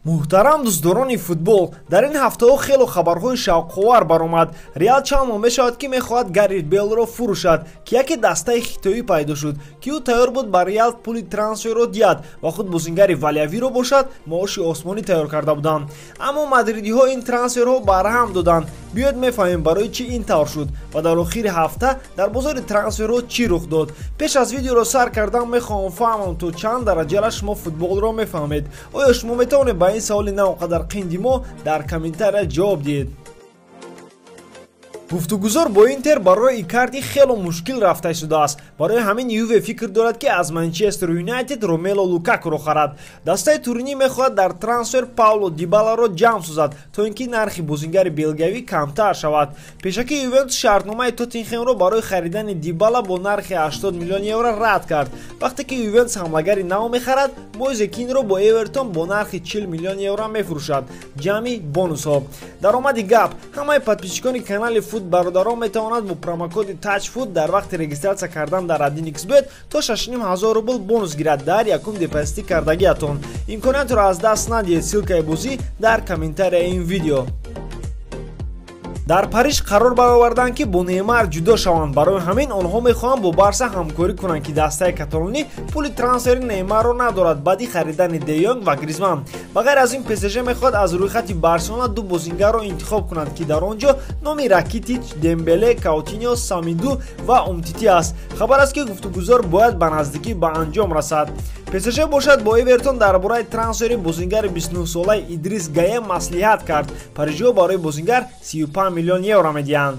Муҳтарам дӯстдорони футбол, дар ин ҳафтаҳо хело хабарҳои шавқовар баромад. Реал чанд моҳ мешавад, ки мехоҳад Гаррит Беллро фурӯшад, ки яке дастаи хитоӣ пайдо шуд, ки ӯ тайёр буд ба Реал пули трансферро диҳад ва худ бозингари валиявиро бошад маоши осмонӣ тайёр карда буданд. Аммо мадридиҳо ин трансферҳо барҳам доданд. Биёед мефаҳмем, барои чӣ ин тавр шуд ва дар охири ҳафта дар бозори трансферҳо чӣ рух дод. Пеш аз видеоро сар кардан мехоҳам фаҳмам, то чанд дараҷара шумо футболро мефаҳмед. Оё шумо метавонед ба ин саволи на он қадар қинди мо дар комментария ҷавоб диҳед? Гуфтугузор бо Интер барои Икарди хело мушкил рафта шудааст. Барои ҳамин Юве фикр дорад, ки аз Манчестер Юнайтед Ромело Лукакуро харад. Дастаи Туринӣ мехоҳад дар трансфер Пауло Дибаларо ҷамъ созад, то ин ки нархи бозингари белгиявӣ камтар шавад. Пешаки Ювентус шартномаи Тоттенхемро барои харидани Дибала бо нархи 80 миллион евро рад кард. Вақте ки Ювентус ҳамлагари нав мехарад, Мойзе Кинро бо Эвертон бо нархи 40 миллион евро мефурӯшад. Ҷамъи бонусҳо. Даромади гап: ҳамаи подписчикони канали Фут бародарон метавонад бо промокоди TAJFOOT дар вақти регистрация кардан дар 1xBet то 6500 рубл бонус гирад дар якум депозити кардагиатон. Имкониятро аз даст надиҳед. Ссылкаи бозӣ дар комментарияи ин видео. Дар Париж қарор бароварданд, ки бо Неймар ҷудо шаванд. Барои ҳамин онҳо мехоҳанд бо Барса ҳамкорӣ кунанд, ки дастаи каталонӣ пули трансфери Неймарро надорад баъди харидани Де Йонг ва Гризман. Ба ғайр аз ин, ПСЖ мехоҳад аз рӯйхати Барселона ду бозингарро интихоб кунад, ки дар он ҷо номи Ракитич, Дембеле, Каутиньо, Самиду ва Умтити аст. Хабар аст, ки гуфтугузор бояд ба наздикӣ ба анҷом расад. ПСЖ бошад бо Эвертон дар бораи трансфери бозингари 29-солаи Идрис Гае маслиҳат кард. Парижиҳо барои бозингар 35 миллион евро медиҳанд.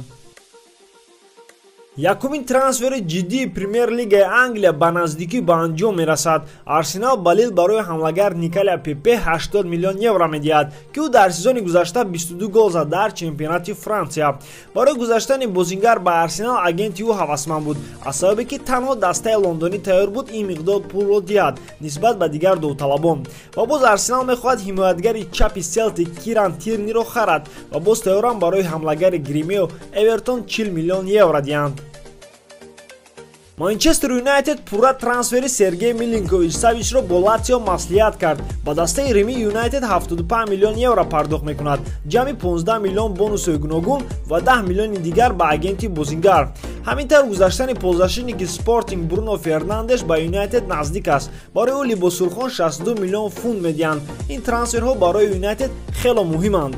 Якумин трансфери ҷиддии Премер-лигаи Англия ба наздикӣ ба анҷом мерасад. Арсенал ба Лил барои ҳамлагар Николя Пепе 80 миллион евро медиҳад, ки ӯ дар сезони гузашта 22 гол зад дар чемпионати Франсия. Барои гузаштани бозингар ба Арсенал агенти ӯ ҳавасманд буд, аз сабабе ки танҳо дастаи лондонӣ тайёр буд ин миқдор пулро диҳад нисбат ба дигар довталабон. Ва боз Арсенал мехоҳад ҳимоятгари чапи Селтик Киран Тирниро харад ва боз тайёранд барои ҳамлагари Гримео Эвертон 40 миллион евро диҳанд. Манчестер Юнайтед пурра трансфери Сергей Милинкович Савичро бо Латсио маслиҳат кард. Ба дастаи Рими Юнайтед 75 миллион евро пардохт мекунад, ҷамъи 15 миллион бонусҳои гуногун ва 10 миллиони дигар ба агенти бозингар. Ҳамин тавр гузаштани ползащитники Спортинг Бруно Фернандеш ба Юнайтед наздик аст. Барои ӯ либосурхон 62 миллион фунт медиҳанд. Ин трансферҳо барои Юнайтед хело муҳиманд.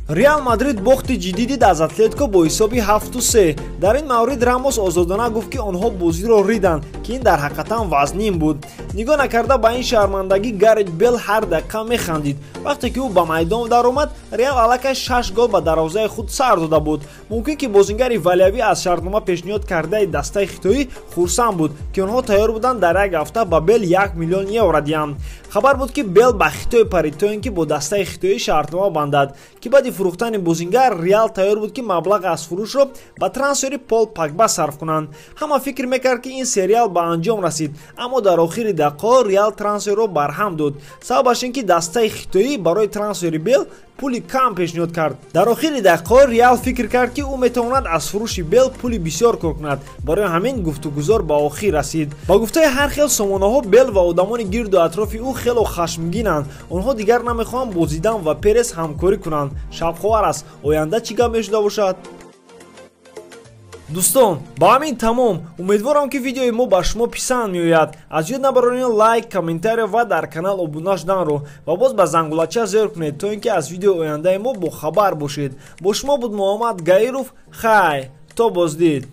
Реал Мадрид бохти ҷиддӣ дид аз Атлетико бо ҳисоби 7-3. Дар ин маврид Рамос озодона гуфт, ки онҳо бозиро риданд, ки ин дар ҳақиқатан вазнин буд. Нигоҳ накарда ба ин шармандагӣ, Гаррит Белл ҳар дақиқа механдид. Вақте ки ӯ ба майдон даромад, Реал аллакай 6 гол ба дарвозаи худ сар дода буд. Мумкин ки бозингари валиявӣ аз шартнома пешниҳод кардаи дастаи хитоӣ хурсанд буд, ки онҳо тайёр буданд дар як ҳафта ба Белл 1 миллион евро диҳанд. Хабар буд, ки Белл ба Хитой парид, то ин ки бо дастаи хитоӣ шартнома бандад, ки баъди фурӯхтани бозингар Реал тайёр буд, ки маблағ аз фурӯшро ба трансфери Пол Пагба сарф кунанд. Ҳама фикр мекард, ки ин сериал ба анҷом расид, аммо дар охири дақиқаҳо Реал трансферро барҳам дод. Сабабаш ин ки дастаи хитоӣ барои трансфери Белл пули кам пешниҳод кард. Дар охири дақиқаҳо Реал фикр кард, ки ӯ метавонад аз фурӯши Белл пули бисёр кор кунад. Барои ҳамин гуфтугузор ба охир расид. Ба гуфтаи ҳар хел сомонаҳо, Белл ва одамони гирду атрофи ӯ хело хашмгинанд. Онҳо дигар намехоҳанд бо Зидан ва Перес ҳамкорӣ кунанд. Шавқовар аст, оянда чӣ гап мешуда бошад? Дӯстон, ба ҳамин тамом. Умедворам, ки видеои мо ба шумо писанд меояд. Аз ёд набаронед лайк, комментария ва дар канал обуна шуданро ва боз ба зангулача зер кунед, то ин ки аз видеои ояндаи мо бохабар бошед. Бо шумо буд Муҳаммад Гаиров. Хай, то боздид.